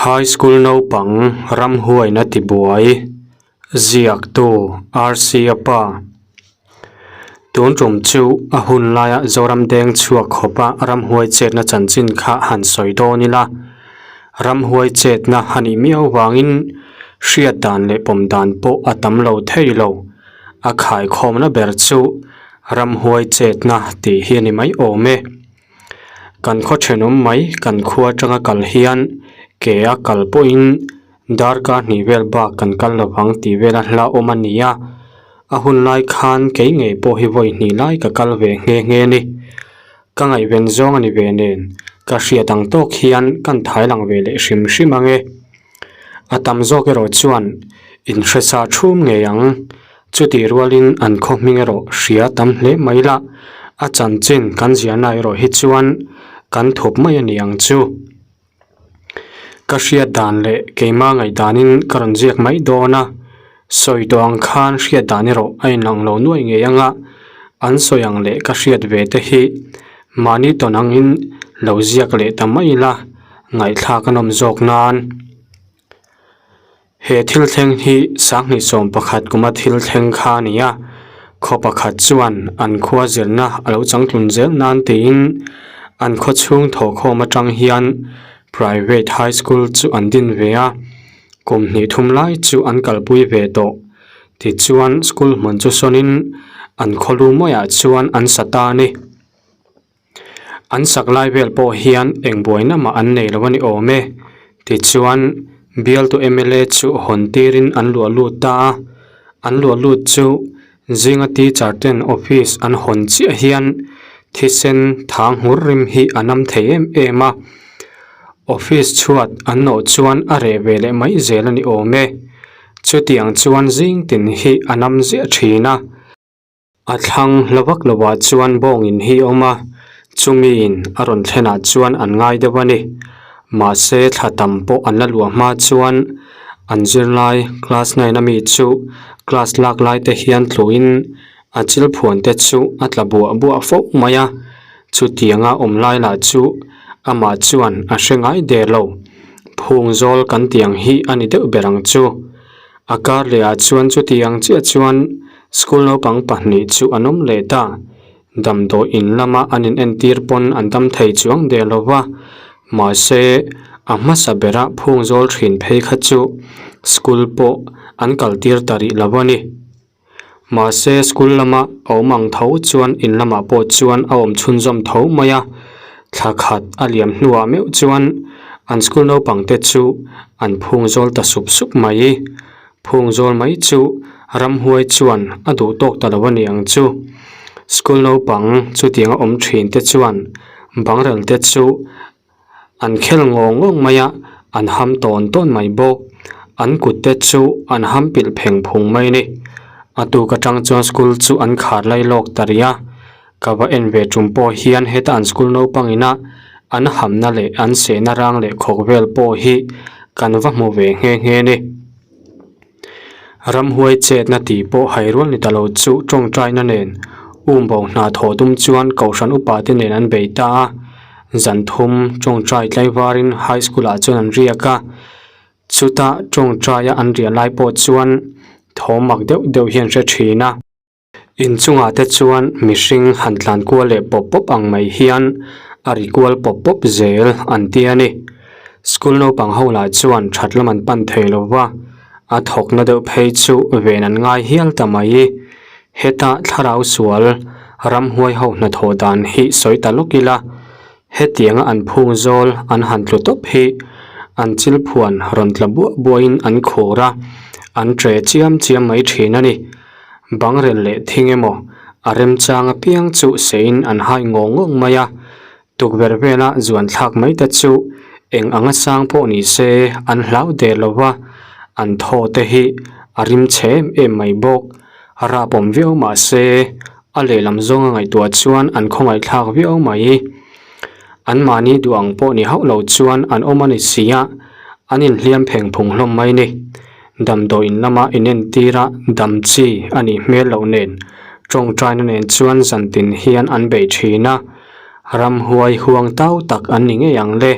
High School naupang ramhuaina tibuai ziaktu RC-a pa. Tun tum chu a hun laia Zoram deng chhuak khawpa ramhuai chetna chanchin kha han sawi dawn ila. Ramhuai chetna a nih miau vangin hriat dan leh pawm dan pawh a tam lo thei lo. A khaikhawmna ber chu ramhuai chetna tih hi a ni mai awm e. Kan khaw thenawm mai kan khua atanga kal hian ke a kal pawhin darkar hnih vel bak kan kal lovang tih vela hla awm a ni a, a hun lai khan kei ngei pawh hi vawi hnih lai ka kal ve nghe nghe a ni. Ka ngaihven zawng a ni ve nen ka hriat ang tawk hian kan thai lang ve leh hrim hrim ang e. A tam zawk erawh chuan inhresa thum ngei ang. Chutih rualin an khaw hming erawh hria tam hle mai la, a chanchin kan ziahna erawh hi chuan kan thup mai a ni ang chu. Ka hriat dan leh keimah ngaihdanin ka rawn ziak mai dawn a, sawi tawh ang khan hriat dan erawh a inlang lo nuai ngei ang a, an sawi ang leh ka hriat ve te hi mahni tawn angin lo ziak leh ta mai ila ngaihthlak a nawm zawk nan. He thil thleng hi sanghnih 11 kuma thil thleng kha a ni a, khaw pakhat chuan an khua zirna a lo changtlun zel nan tiin an khaw chhung thawhkhawm atang hian private high school chu an din ve a, kum hnih thum lai chu an kalpui ve tawh. Tichuan school hmun chu sawnin an khaw lu maiah chuan an sa ta a ni. An sak lai vel pawh hian eng buaina mah an nei lo a ni awm e. Tichuan, bialtu mla chu hawn tirin an luah lut ta a, an luah lut chu zinga teacher ten office an hawn chiah hian thisen thang nghur rim hi a nam thei em em a. Office chhuat an nawh chuan a reh ve leh mai zel a ni awm e. Chutiang chuan zing tin hi a nam ziah thin a. A thlang hla vak lovah chuan bawngin hi a awm a, chumiin a rawn thlenah chuan an ngai deuh a ni. Mahse thla tam pawh an la luah hma chuan an zirlai class nine ami chu class lak lai te hian tluin a chil phuan te chu a tla buah buah fo mai a, chutianga awm lai lah chu amah chuan a hre ngai der lo. Phung zawl kan tih ang hi a ni deuh ber ang chu. A kar leh ah chuan chutiang chiah chuan school naupang pahnih chu an awm leh ta. Damdawi in lama an in entir pawn an dam thei chuang der lo va, mahse a hmasa bera phung zawl thin phei kha chu school pawh an kal tir ta rih lo a ni. Mahse school lama a awm ang tho chuan in lamah pawh chuan a awm chhunzawm tho mai a, thla khat a liam hnuah meuh chuan an school naupang te chu an phung zawl ta sup sup mai. Phung zawl mai chu ramhuai chuan a duh tawk ta lo a ni ang chu. School naupang chutiang a awm thin te chuan bangrel te chu an khel ngawng ngawng mai a, an ham tawn tawn mai bawk. An kut te chu an ham pilh pheng phung mai a ni. A tuk atang chuan school chu an khar lai lawk ta rih a, ka va en ve tum pawh hian heta an school naupang ina an hamna leh an sehna rang leh khawk vel pawh hi kan va hmu ve nghe nghe a ni. Ramhuai chetna tih pawh hai rual ni ta lo chu tawngtaina nen umbo hna thawh tum chuan kohhran upa te nen an bei ta a, zan thum tawngtai tlaivarin high school ah chuan an riak a, chuta tawngtaia an riah lai pawh chuan thawm mak deuh deuh hi an hre thin a. Inchungah te chuan mihring han tlan kual leh pawp pawp ang mai hian a ri kual pawp pawp zel an ti a ni. School naupang ho lah chuan that lam an pan thei lo va, a thawkna deuh phei chu ven an ngai hial ta mai. Heta thlarau sual ramhuai ho hnathawh dan hi sawi ta lawk ila, hetianga an phung zawl an han tlu tawp hi an chil phuan rawn tla buah buahin an khur a, an tre chiam chiam mai thin a ni. Bangrel leh thing emaw a remchang apiang chu seiin an hai ngawng ngawng mai a, tukverh vela zuan thlak mai te chu eng anga sang pawh ni se an hlau der lo va, an thaw te hi a rim chhe em em mai bawk. A rapawm viau mah se a lehlam zawnga ngaihtuah chuan an khawngaihthlak viau mai. Anmahni duh ang pawh ni hauh lo chuan an awm a ni si a, an inhliam pheng phung hlawm mai ni. Damdawi in lama inentir a dam chi a nih hmel loh nen tawngtaina nen chuan zantin hian an bei thin a, ramhuai huang tau tak an ni ngei ang le.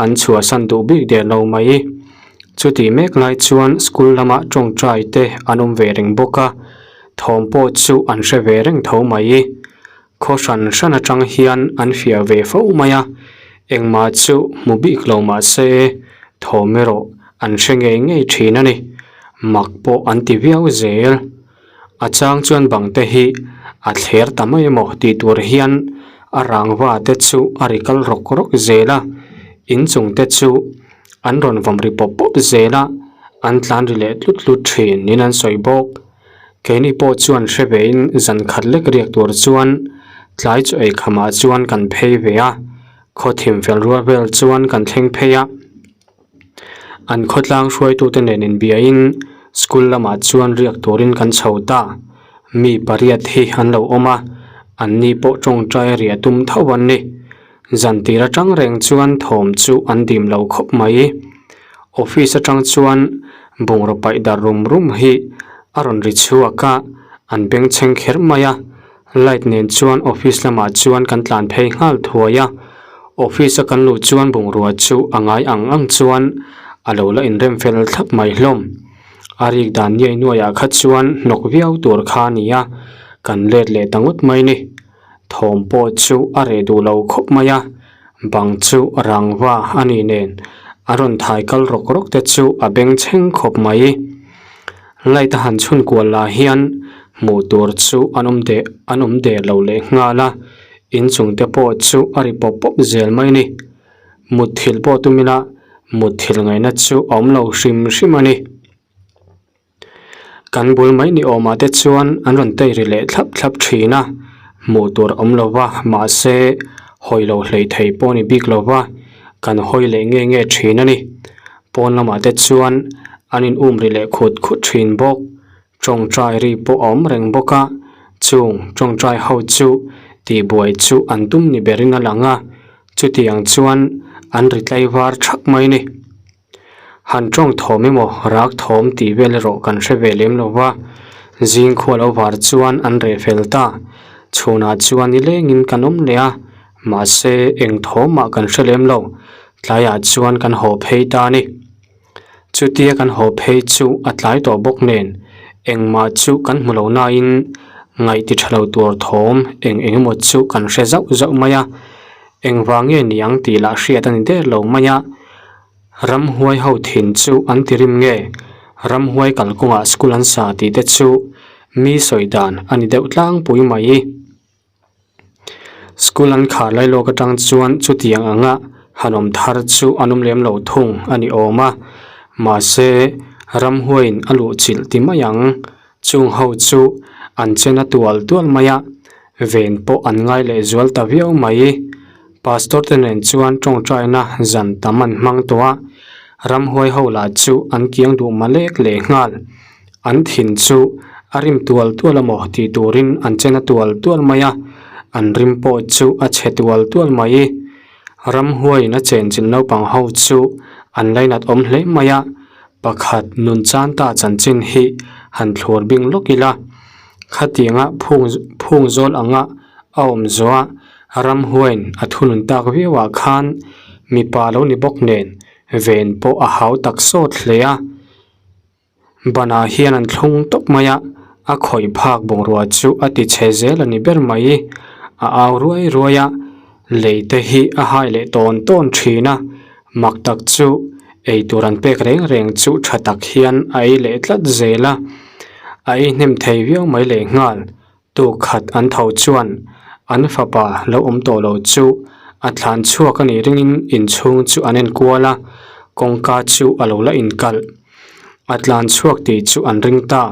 An chhuahsan duh bik der lo mai. Chutih mek lai chuan school lama tawngtai te an awm ve reng bawk a, thawm pawh chu an hre ve reng tho mai. Khaw hran hran atang hian an fiah ve fo mai a, engmah chu hmu bik lo mah se thawm erawh an hre ngei ngei thin a ni. Mak pawh an ti viau zel. A chang chuan bang te hi a thler ta mai emaw tih tur hian a rangva te chu a ri kal rawk rawk zel a, inchung te chu an rawn vawm ri pawp pawp zel a, an tlan ri leh tlut tlut thin niin an sawi bawk. Keini pawh chuan hre vein zan khat lek riak tur chuan tlai chu ei khamah chuan kan phei ve a, khaw thim fel rual vel chuan kan thleng phei a. An khawtlang hruaitute nen inbiain school lamah chuan riak turin kan chho ta. Mi pariat hi an lo awm a, anni pawh tawngtai riah tum tho an ni. Zan tir atang reng chuan thawm chu an dim lo khawp mai. Office atang chuan bungraw paih dar rum rum hi a rawn ri chhuak a, an bengchheng kher mai a. Light nen chuan office lamah chuan kan tlan phei nghal thuai a, office a kan luh chuan bungrua chu a ngai ang ang chuan a lo la inrem fel thlap mai hlawm. A rik dan niai nuaiah kha chuan hnawk viau tur kha a ni a, kan let leh ta ngawt mai ni. Thawm pawh chu a reh duh lo khawp mai a, bang chu rangva a nih nen a rawn thai kal rawk rawk te chu a bengchheng khawp mai. Light a han chhun kual lah hian hmuh tur chu an awm deh an awm der lo leh nghal a, inchung te pawh chu a ri pawp pawp zel mai a ni. Mutthilh pawh tum ila mutthilh ngaihna chu a awm lo hrim hrim a ni. Kan bul mai ni awmah te chuan an rawn tei ri leh thlap thlap thin a, hmuh tur a awm lo va mahse hawi lo hlei thei pawh a ni bik lo va, kan hawi leh nge nge thin a ni. Pawn lamah te chuan an in um ri leh khut khut thin bawk. Tawngtai ri pawh a awm reng bawk a, chung tawngtai ho chu tihbuai chu an tum ni berin a lang a, chutiang chuan an ri tlaivar thak mai a ni. Han tawng thawm emaw rak thawm tih vel erawh kan hre ve lem lo va, zing khua lo var chuan an reh fel ta. Chhunah chuan nilengin kan awm leh a, mahse eng thawmah kan hre lem lo. Tlaiah chuan kan haw phei ta a ni. Chutia kan haw phei chu a tlai tawh bawk nen engmah chu kan hmu lo nain ngaih ti tha lo tur thawm eng eng emaw chu kan hre zauh zauh mai a. Engvang nge ni ang tih lah hriat a ni der lo mai a. Ramhuai ho thin chu an ti rim nge? Ramhuai kalkawngah school an sa tih te chu mi sawi dan a ni deuh tlangpui mai. School an khar lai lawk atang chuan chutiang anga han awm thar chu an awm lem lo thung a ni awm a, mahse ramhuaiin a luh chilh ti mai ang. Chung ho chu an chen a tual tual mai a, ven pawh an ngai leh zual ta viau mai. Pastor te nen chuan tawngtaina zan tam an hmang tawh a, ramhuai ho lah chu an kiang duh malek leh nghal. An thin chu a rim tual tual amaw tih turin an chen a tual tual mai a, an rim pawh chu a chhe tual tual mai. Ramhuaiin a chenchilh naupang ho chu an lainat awm hle mai a, pakhat nun chan ta chanchin hi han thlur bing lawk ila, khatianga phung phung zawl anga a awm zawh a, ramhuaiin a thunun tak viauah khan mipa lo ni bawk nen ven pawh a hau tak sawt hle a. Banah hian an thlung tawp mai a, a khawih phak bungrua chu a ti chhe zel a ni ber mai. A au ruai ruai a, lei te hi a hai leh tawn tawn thin a, mak tak chu eitur an pek reng reng chu tha tak hian a ei leh tlat zel a, a ei hnem thei viau mai leh nghal. Tuk khat an tho chuan an fapa lo awm tawh lo chu a thlan chhuak a nih ringin inchhung chu an enkual a, kawngka chu a lo la inkalh. A tlan chhuak tih chu an ring ta.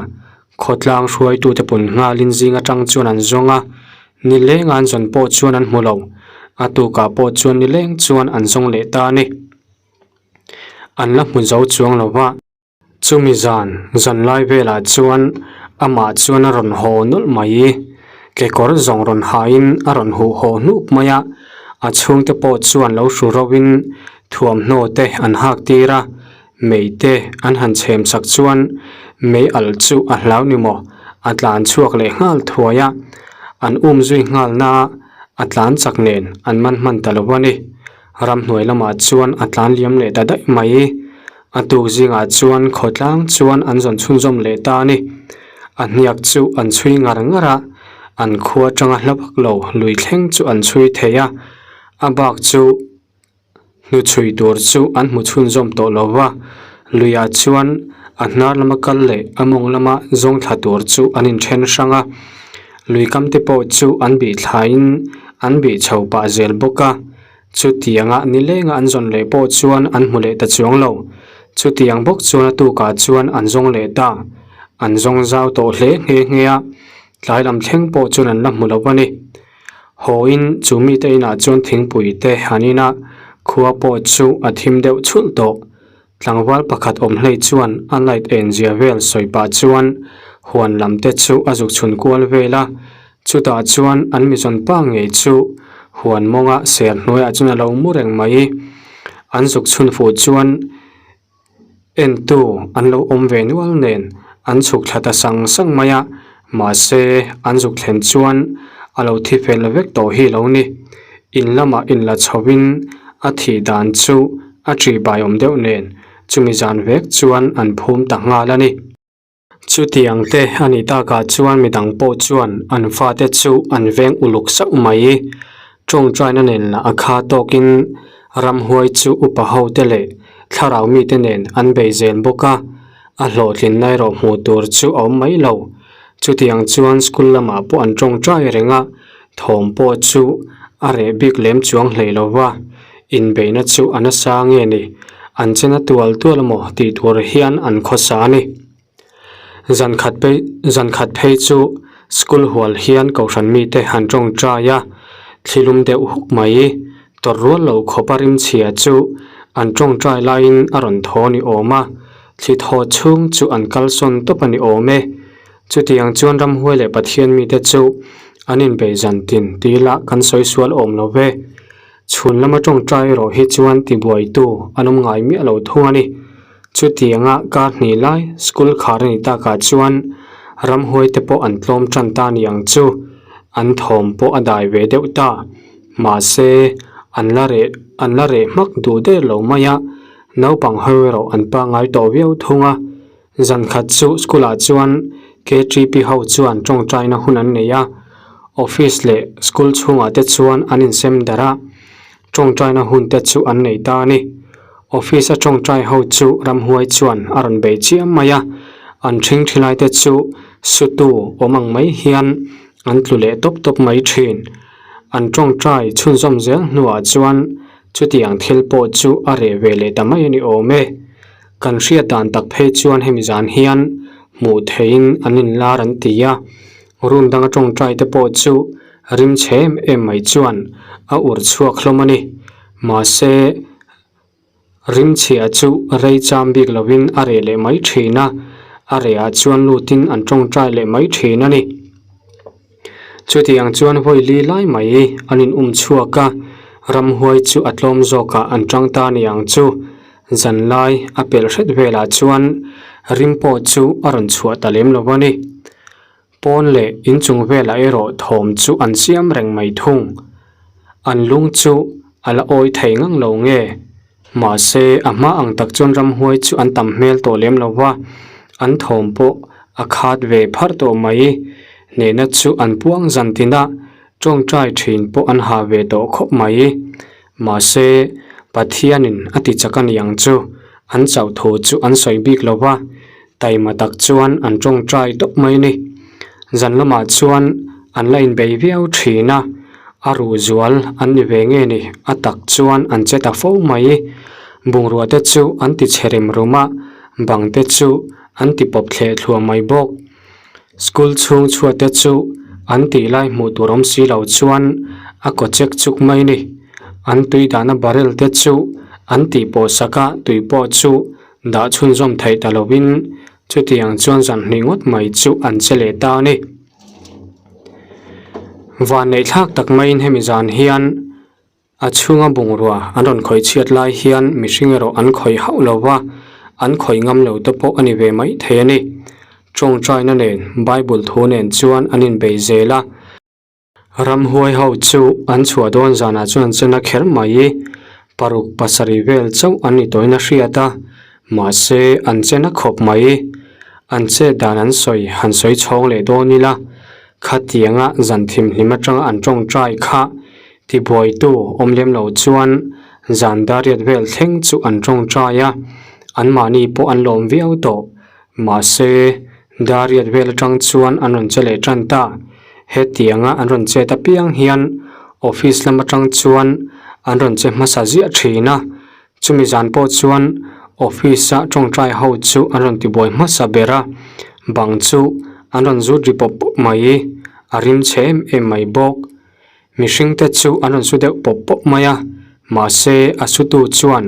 Khawtlang hruaitute pun nghalin zing atang chuan an zawng a, nileng an zawn pawh chuan an hmu lo. A tukah pawh chuan nileng chuan an zawng leh ta a ni. An la hmu zo chuang lo va. Chumi zan, zan lai velah chuan amah chuan a rawn haw nawlh mai. Kekawr zawng rawn hain a rawn huh haw hnup mai a, a chhungte pawh chuan lo hru rovin thuamhnaw te an hak tir a, mei te an han chhem sak chuan mei alh chu a hlau ni maw, a tlan chhuak leh nghal thuai a, an um zui nghal na a, a tlan chak nen an man hman ta lo a ni. Ramhnuai lamah chuan a tlan liam leh ta daih mai. A tuk zingah chuan khawtlang chuan an zawn chhunzawm leh ta a ni. A hniak chu an chhui ngar ngar a, an khua atanga hla vak lo lui thleng chu an chhui thei a, a bak chu hnuchhui tur chu an hmu chhunzawm tawh lo va, luiah chuan a hnar lama kal leh a mawng lama zawng thla tur chu an inthen hrang a, lui kam te pawh chu an bih thlaiin an bih chho pah zel bawk a. Chutianga nilenga an zawn leh pawh chuan an hmu leh ta chuang lo. Chutiang bawk chuan a tukah chuan an zawng leh ta. An zawng zau tawh hle nghe nghe a, tlai lam thleng pawh chuan an la hmu lo a ni. Hawiin chu mite inah chuan thingpui te an in a, khua pawh chu a thim deuh chhulh tawh. Tlangval pakhat awm hlei chuan a light en zia vel sawi pah chuan huan lam te chu a zuk chhun kual vel a, chutah chuan an mizawn pa ngei chu huan mawnga ser hnuaiah chuan a lo mu reng mai. An zuk chhun fuh chuan entu an lo awm ve nual nen an chhuk thla ta sang sang mai a, mahse an zuk thlen chuan a lo thi fel vek tawh hi lo ni. In lamah inla chhovin a thih dan chu A ṭih bai awm deuh nen chumi zan vek chuan an phum ta nghal a ni. Chutiang te a nih takah chuan midang pawh chuan an fate chu an veng uluk sauh mai. Ṭawngṭaina nen lah a kha tawkin ramhuai chu upa ho te leh thlarau mite nen an bei zel bawk a, a hlawhtlinna erawh hmuh tur chu a awm mai lo. Chutiang chuan school lamah pawh an ṭawngṭai reng a, thawm pawh chu a reh bik lem chuang hlei lo va. Inbeihna chu a nasa nge ni? An chena tual tual emaw tih tur hian an khawsa a ni. Zan khat phei zan khat phei chu school hual hian kohhran mite han tawngtai a, thlilum deuh huk mai. Tawrh rual lo khawpa rimchhia chu an tawngtai laiin a rawn thaw ni awm a, thli thaw chhung chu an kalsawn tawp a ni awm e. Chutiang chuan ramhuai leh Pathian mite chu an inbeih zan tin tih lah kan sawi sual awm lo ve. Chhun lama tawngtai erawh hi chuan tibuaitu an awm ngai miah lo thung a ni. Chutianga kar hnih lai school khar a nih takah chuan ramhuai te pawh an tlawm tan ta ni ang chu. An thawm pawh a dai ve deuh ta. Mahse, an la reh an la reh hmak duh der lo mai a, naupang ho erawh an pangngai tawh viau thung a. Zan khat chu school ah chuan KTP ho chuan tawngtaina hun an nei a, office leh school chhungah te chuan an insem darh a, tawngtaina hun te chu an nei ta a ni. Office a tawngtai ho chu ramhuai chuan a rawn bei chiam mai a, an thing thi lai te chu sutu awm ang mai hian an tlu leh tawp tawp mai thin. An tawngtai chhunzawm zel hnuah chuan chutiang thil pawh chu a reh ve leh ta mai a ni awm e. Kan hriat dan tak phei chuan hemi zan hian hmuh theihin an inlar an ti a, room danga tawngtai te pawh chu rim chhe em em mai chuan a ur chhuak hlawm a ni. Mahse, rim chhia chu rei cham bik lovin a reh leh mai thin a, a rehah chuan lutin an tawngtai leh mai thin a ni. Chutiang chuan vawi li lai mai an in um chhuak a, ramhuai chu a tlawm zawkah an tang ta ni ang chu. Zanlai a pelh hret velah chuan rim pawh chu a rawn chhuah ta lem lo a ni. Pawn leh inchung velah erawh thawm chu an siam reng mai thung. An lung chu a la awi thei ngang lo nge? Mahse, a hma ang tak chuan ramhuai chu an tam hmel tawh lem lo va, an thawm pawh a khat ve pharh tawh mai. Hnehna chu an puang zan tin a, tawngtai thin pawh an ha ve tawh khawp mai. Mahse, Pathianin a ti chak a ni ang chu, an chauh thu chu an sawi bik lo va, taima tak chuan an tawngtai tawp mai a ni. Zan lamah chuan an la inbei viau thin a, a ruh zual an ni ve nge ni, a tak chuan an che ta fo mai. Bungrua te chu an ti chhe rem rum a, bang te chu an ti pawp thleh thluah mai bawk. School chhung chhuat te chu an tih lai hmuh tur awm si lo chuan a kaw chek chuk mai ni. An tui dahna barrel te chu an tih pawh sak a, tui pawh chu dah chhunzawm theih ta lovin chutiang chuan zan hnih ngawt mai chu an che leh ta a ni. Van neih thlak tak maiin hemi zan hian a chhunga bungrua an rawn khawih chhiat lai hian mihring erawh an khawih hauh lo va, an khawih ngam lo te pawh a ni ve mai thei a ni. Tawngtaina nen Bible thu nen chuan an inbei zel a. Ramhuai ho chu an chhuah dawn zanah chuan chena kher mai. Paruk pasarih vel chauh an ni tawhin a hriat a, mahse an che na khawp mai. An chet dan an sawi han sawi chhawng leh dawn ila, khatianga zan thimhlim atanga an tawngtai kha tibuaitu awm lem lo chuan zan dariat vel thleng chu an tawngtai a, anmahni pawh an lawm viau tawh. Mahse, dariat vel atang chuan an rawn che leh tan ta. Hetianga an rawn chet apiang hian office lam atang chuan an rawn che hmasa ziah thin a. Chumi zan pawh chuan office a tawngtai ho chu an rawn tibuai hmasa ber a, bang chu an rawn zut ri pawp pawp mai, a rim chhe em em mai bawk. Mihring te chu an rawn su deuh pawp pawp mai a, mahse a sutu chuan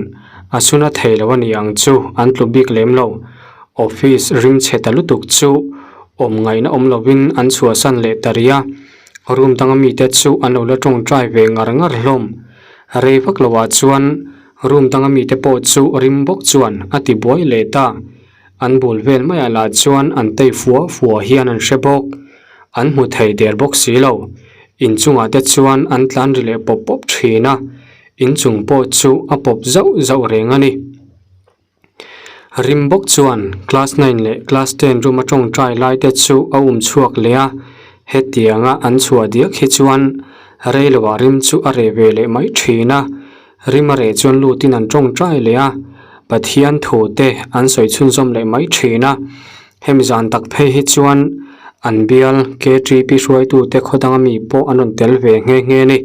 a suna thei lo a ni ang chu an tlu bik lem lo. Office rim chhe ta lutuk chu awm ngaihna awm lovin an chhuahsan leh ta rih a, room danga mite chu an lo la tawngtai ve ngar ngar hlawm. Rei vak loah chuan room danga mite pawh chu rim bawk chuan a ti buai leh ta. An bul vel maiah lah chuan an tei fua fua hian an hre bawk. An hmu thei der bawk si lo. Inchungah te chuan an tlan ri leh pawp pawp thin a, inchung pawh chu a pawp zauh zauh reng a ni. Rim bawk chuan class nine leh class ten room a tawngtai lai te chu a um chhuak leh a, hetianga an chhuah diak hi chuan rei loah rim chu a reh ve leh mai thin a, rim a reh chuan lutin an tawngtai leh a, Pathian thu te an sawi chhunzawm leh mai thin a, hemi zan tak phei hi chuan an bial KTP hruaitute khaw danga mi pawh an rawn tel ve nghe nghe a ni.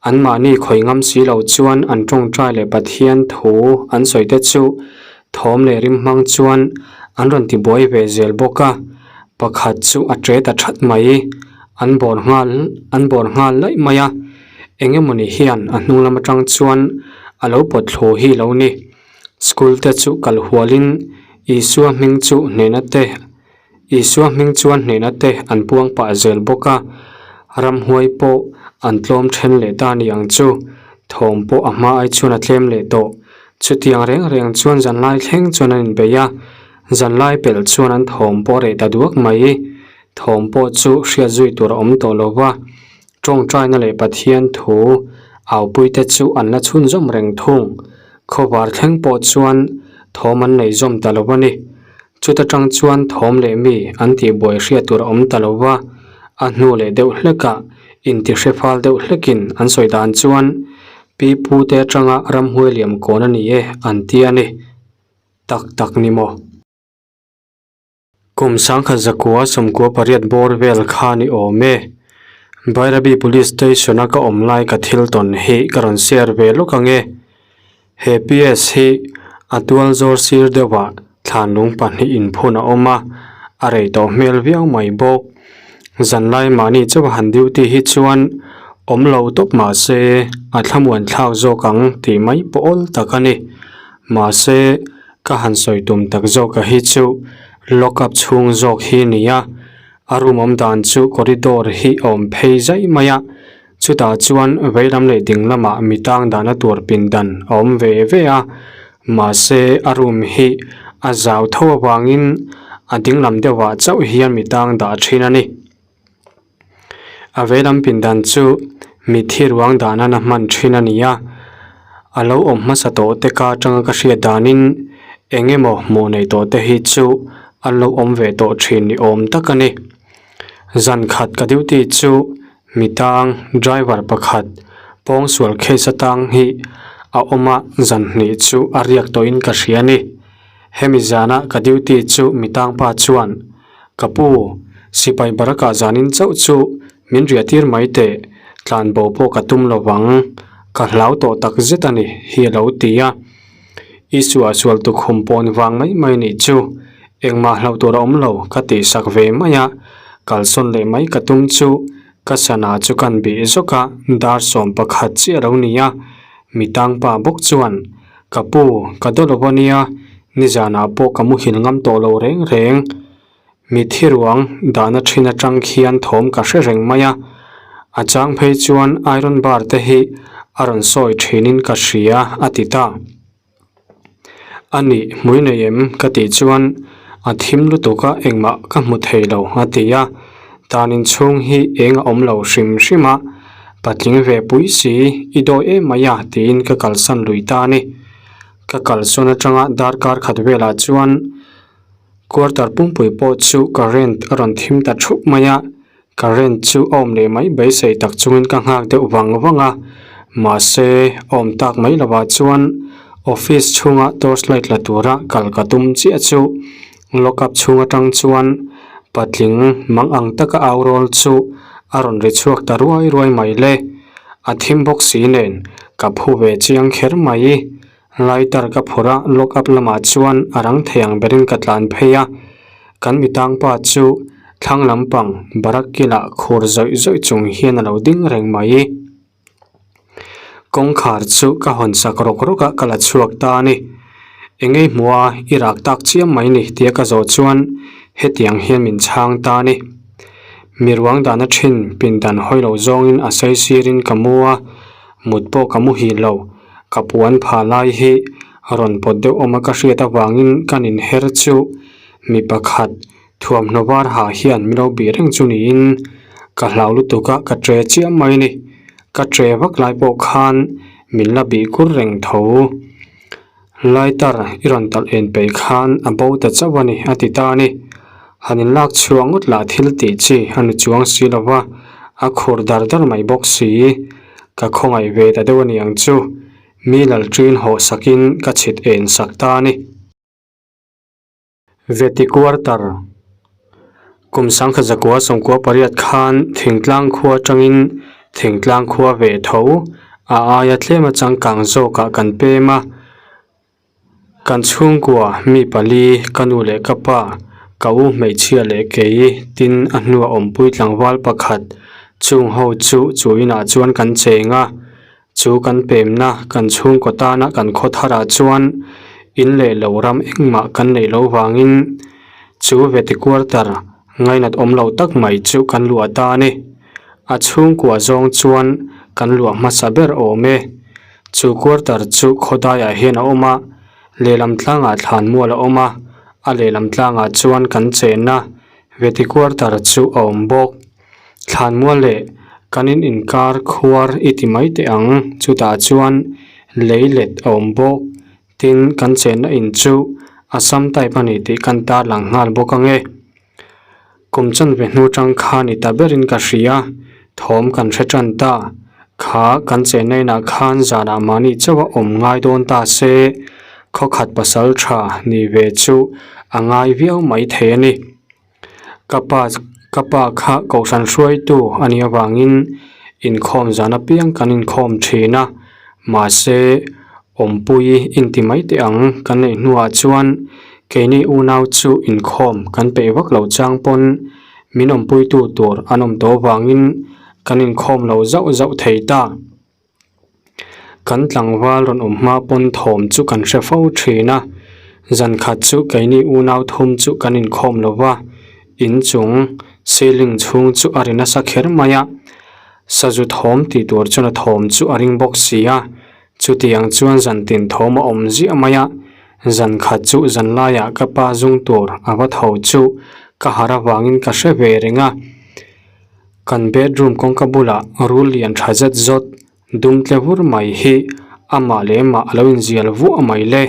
Anmahni khawi ngam si lo chuan an tawngtai leh Pathian thu an sawi te chu thawm leh rim hmang chuan an rawn ti buai ve zel bawk a, pakhat chu a ṭe ta that mai, an bawr nghal an bawr nghal laih mai a, eng emawni hian a hnung lam atang chuan a lo pawt thlu hi lo ni. School te chu kal hualin Isua hming chu hnehna te Isua hming chuan hnehna te an puang pah zel bawk a, ramhuai pawh an tlawm then leh ta ni ang chu, thawm pawh a hma ai chuan a tlem leh tawh. Chutiang reng reng chuan zanlai thleng chuan an inbeih a, zanlai pelh chuan an thawm pawh a reh ta duak mai. Thawm pawh chu hriat zui tur a awm tawh lo va, tawngtaina leh Pathian thu aupuite chu an la chhunzawm reng thung. Khawvar thleng pawh chuan thawm an nei zawm ta lo a ni. Chuta tang chuan thawm leh mi an tih buai hriat tur a awm ta lo va, a hnu leh deuh hlekah inti hre fal deuh hlekin an sawi dan chuan Pi Pu te atanga ramhuai liam kawn a ni e an ti a ni. Tak tak ni maw? Kum sangkhat zakua sawmkua pariat bawr vel kha ni awm e. Bairabi Police Station a ka awm lai ka thil tawn hi ka rawn share ve lawk ang e. He PS hi a tual zawr sir deuhah thlanlung pahnih inphun a awm a, a rei tawh hmel viau mai bawk. Zanlai mahni chauh han duty hi chuan awm lo tawp mah se a thlamuan thlak zawk ang tih mai pawh awl tak a ni. Mahse ka han sawi tum tak zawk a hi chu lock up chhung zawk hi a ni a, a room awm dan chu corridor hi a awm phei zaih mai a. Chutah chuan veilam leh ding lamah mi tang dahna tur pindan a awm ve ve a, mahse a room hi a zau tho avangin a ding lam deuhah chauh hian mi tang dah thin a ni. A veilam pindan chu mitthi ruang dahna na hman thin a ni a, a lo awm hmasa tawh te ka atanga ka hriat danin eng emaw hmuh nei tawh te hi chu an lo awm ve tawh thin ni awm tak a ni. Zan khat ka duty chu Mitang driver pakhat pawngsual case atang hi a awm a, zan hnih chu a riak tawhin ka hria a ni. Hemi zana ka duty chu mitang pa chuan, Ka pu, sipai barakah zanin chauh chu min riah tir mai teh, tlanbo pawh ka tum lo vang, ka hlau tawh tak zet a ni hi a lo ti a. I suahsual tukhum pawn vang mai mai nih chu, engmah hlauh tur a awm lo ka tihsak ve mai a, kalsawn leh mai ka tum chu ka sana chu kan bih zawk a, dar 11 chiah a lo ni a, mi tangpa bawk chuan, Ka pu, ka daw lo a nia, nizanah pawh ka muhil ngam tawh lo reng reng. Mitthi ruang dahna thin atang khian thawm ka hre reng mai a, a chang phei chuan iron bar te hi a rawn sawi thinin ka hria a ti ta. A nih hmui nei em ka tih chuan a thim lutuk a engmah ka hmu thei lo a ti a, tan inchhung hi eng a awm lo hrim hrim a, Patling ve pui si, i dawi em mai a tiin ka kalsan lui ta a ni. Ka kalsawn atanga darkar khat velah chuan quarter pumpui pawh chu current a rawn thim ta thup mai a, current chu a awm leh mai beisei tak chungin ka nghak deuh vang vang a, mahse a awm tak mai lovah chuan office chhunga torch light la tura kal ka tum chiah chu lock up chhung atang chuan patling mang ang taka au rawl chu a rawn ri chhuak ta ruai ruai mai le, a thim bawk si nen ka phu ve chiang kher mai. Lighter ka phur a, lock up lamah chuan a rang thei ang berin ka tlan phei a, kan mitang pa chu thlang lampang barak kilah khur zawih zawih chung hian a lo ding reng mai. Kawngkhar chu ka hawn sak rawk rawk a, ka la chhuak ta a ni. Engei hmuh a, i rak tak chiam mai ni tia ka zawh chuan hetiang hian min chhang ta a ni. Mi ruang dahna thin pindan hawi lo zawngin a sawi sirin ka mu a, mut pawh ka muhil lo. Ka puan pha lai hi rawn pawt deuh awm a ka hriat avangin ka nin her chu mi pakhat thuamhnaw var ha hian min lo bih reng chu niin ka hlau lutuk a ka tre chiam mai a ni. Ka tre vak lai pawh khan min la bih kur reng tho. Lighter i rawn talh en peih khan a bo ta chauh a ni a ti ta a ni. Han inlak chhuah ngawt lah thil tih chi a ni chuang si lo va, a khur dar dar mai bawk si. Ka khawngaih ve ta deuh a ni ang chu, mi lalṭin haw sakin ka chhit en sak ta a ni. Veti Quarter, Kum sangkhat zakua sawmkua pariat khan thingtlang khua atangin thingtlang khua ve tho a aia tlema changkang zawkah kan pem a. Kan chhungkua mi pali, ka nu leh ka pa, ka u hmeichhia leh kei tin a hnua awmpui tlangval pakhat chung ho chu chu inah chuan kan cheng a. Chu kan pemna kan chhungkaw tana kan khaw tharah chuan in leh lo ram engmah kan neih loh vangin chu veti quarter ngainat awm lo tak mai chu kan luah ta a ni. A chhungkua zawng chuan kan luah hmasa ber awm e. Chu quarter chu khawdaiah hian a awm a, lehlam tlangah thlan mual a awm a, a lehlam tlangah chuan kan chenna veti quarter chu a awm bawk. Thlanmual leh kan in inkar khuar i ti mai teh ang, chutah chuan lei let a awm bawk. Tin, kan chenna in chu Assam type a ni tih kan tarlang nghal bawk ang e. Kum chanve hnu tang kha ni ta berin ka hria, thawm kan hre tan ta. Kha kan chenna inah khan zanah mahni chauh a awm ngai dawn ta se, khawkhat pasal tha ni ve chu a ngai viau mai thei a ni. Ka pa ka pa kha kohhran hruaitu a nih avangin inkhawm zan apiang kan inkhawm thin a, mahse awmpui inti mai teh ang kan neih hnuah chuan keini unau chu inkhawm kan peih vak lo chang pawn min awmpuitu tur an awm tawh avangin kan inkhawm lo zauh zauh thei ta. Kan tlangval rawn awm hma pawn thawm chu kan hre fo thin a, zan khat chu keini unau thum chu kan inkhawm lo va, inchung ceiling chhung chu a ri nasa kher mai a, sazu thawm tih tur chuan a thawm chu a ring bawk si a, chutiang chuan zan tin thawm a awm ziah mai a, zan khat chu zan laiah ka pa zung tur a va tho chu ka harh avangin ka hre ve reng a. Kan bedroom kawngka bulah rul lian tha zet zawt dum tle vur mai hi amah leh mah a lo inzial vuah mai le.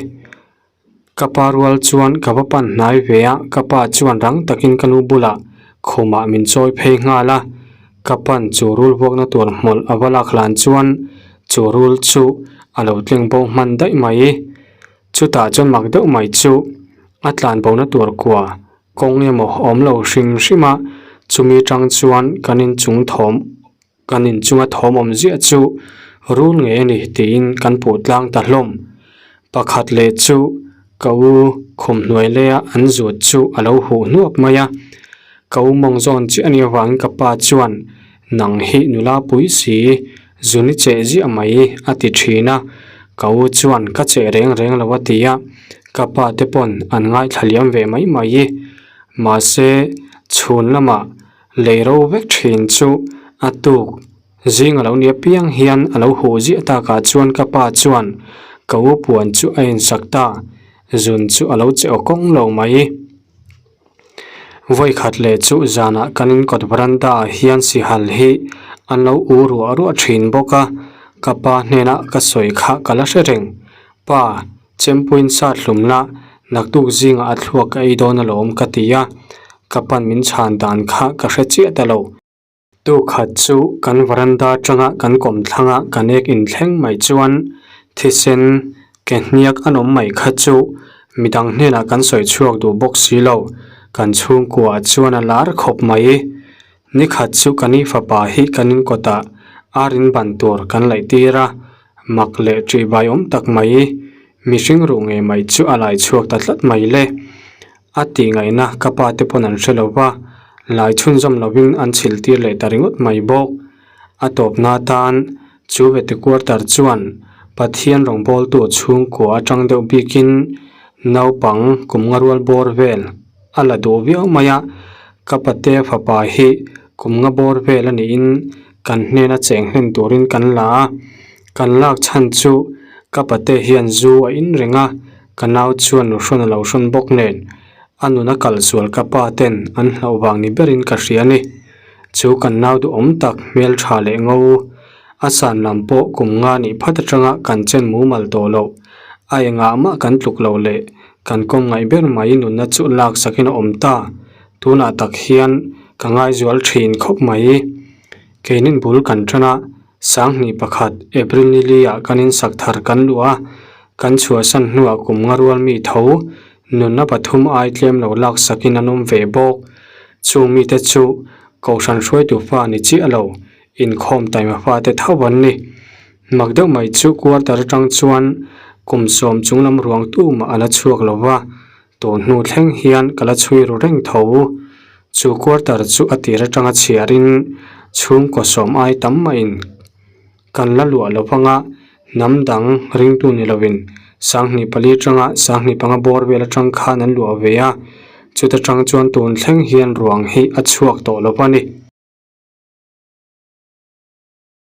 Ka pa rual chuan ka va pan hnai ve a, ka pa chuan rang takin ka nu bulah khumah min chawi phei nghal a. Ka pan chu rul vuakna tur hmawlh a va lak hlan chuan chu rul chu a lo tleng bo hman daih mai. Chutah chuan mak deuh mai chu a tlan bona tur kua Kawng emaw awm lo hrim hrim a, chumi tang chuan kan inchung thawm kan inchunga thawm awm ziah chu rul ngei a ni tiin kan puh tlang ta hlawm. Pakhat leh chu ka u khum hnuai leia an zut chu a lo huh hnuap mai a, ka u mawng zawn chiah a nih avangin ka pa chuan nang hi nula pui si zuni cheh ziah mai a ti thin a, ka u chuan ka cheh reng reng lo a ti a, ka pa te pawn an ngaithla liam ve mai mai. Mahse, chhun lamah lei ro vek thin chu a tuk zing a lo ni apiang hian a lo huh ziah takah chuan ka pa chuan ka u puan chu a insak ta, zun chu a lo che aw kawng lo mai. Vawi khat leh chu zanah kan inkawt veranda ah hian sihal hi An lo u ruah ruah thin bawk a, ka pa hnena ka sawi kha ka la hre reng. Pa, chempuiin sat hlum la, naktuk zingah a thluak ka ei dawn alawm ka ti a, ka pan min chhan dan kha ka hre chiah ta lo. Tukhat chu kan varanda atanga kan kawmthlanga kan ek inthleng mai chuan thisen ke hniak an awm mai kha chu midang hnenah kan sawi chhuak duh bawk si lo, kan chhungkuaah chuan a lar khawp mai. Nikhat chu kan i fapa hi kan inkawtah ar in ban tur kan laih tir a, mak leh ṭihbai awm tak mai, mihring ruh ngei mai chu a lai chhuak ta tlat mai le. A tih ngaihna ka pa te pawn an hre lo va, lai chhunzawm lovin an chhilh tir leh ta ringawt mai bawk. A tawpna atan chu vete quarter chuan Pathian rawngbawltu chhungkua atang deuh bikin naupang kum nga rual bawr vel a la duh viau mai a, ka pate fapa hi kum nga bawr vel a niin kan hnena cheng hlen turin kan la a, kan lak chhan chu ka pate hian zu a in reng a, Ka nau chuan lu hrawn a lo hrawn bawk nen, a nun a kal sual ka pa ten an hlauh vang ni berin ka hria a ni. Chu kan nau duhawm tak hmel tha leh ngo, a san lam pawh kum nga nih phat atanga kan chen mumal tawh loh, a engah mah kan tluk loh leh kan kawm ngaih ber mai nunna chu lak sakin a awm ta, tunah tak hian ka ngaizual thin khawp mai. Keinin bul kan tan a. Sanghnih pakhat, April ni li ah kan insak thar kan luh a, kan chhuahsan hnuah kum nga rual mi tho, nunna pathum ai tlem lo lak sakin an awm ve bawk. Chung mite chu Kohhran hruaitu fa ni chiah lo, inkhawm taima fate tho an ni. Mak deuh mai chu quarter atang chuan kum sawm chunglam ruang tumah a la chhuak lo va, tun hnu thleng hian ka la chhui ru reng tho. Chu quarter chu a tir atanga chhiarin chhungkaw sawm ai tam mahin kan la luah lo vanga hnam dang ringtu ni lovin 24 atanga 25 bawr vel atang khan an luah ve a, chuta tang chuan tun thleng hian ruang hi a chhuak tawh lo a ni.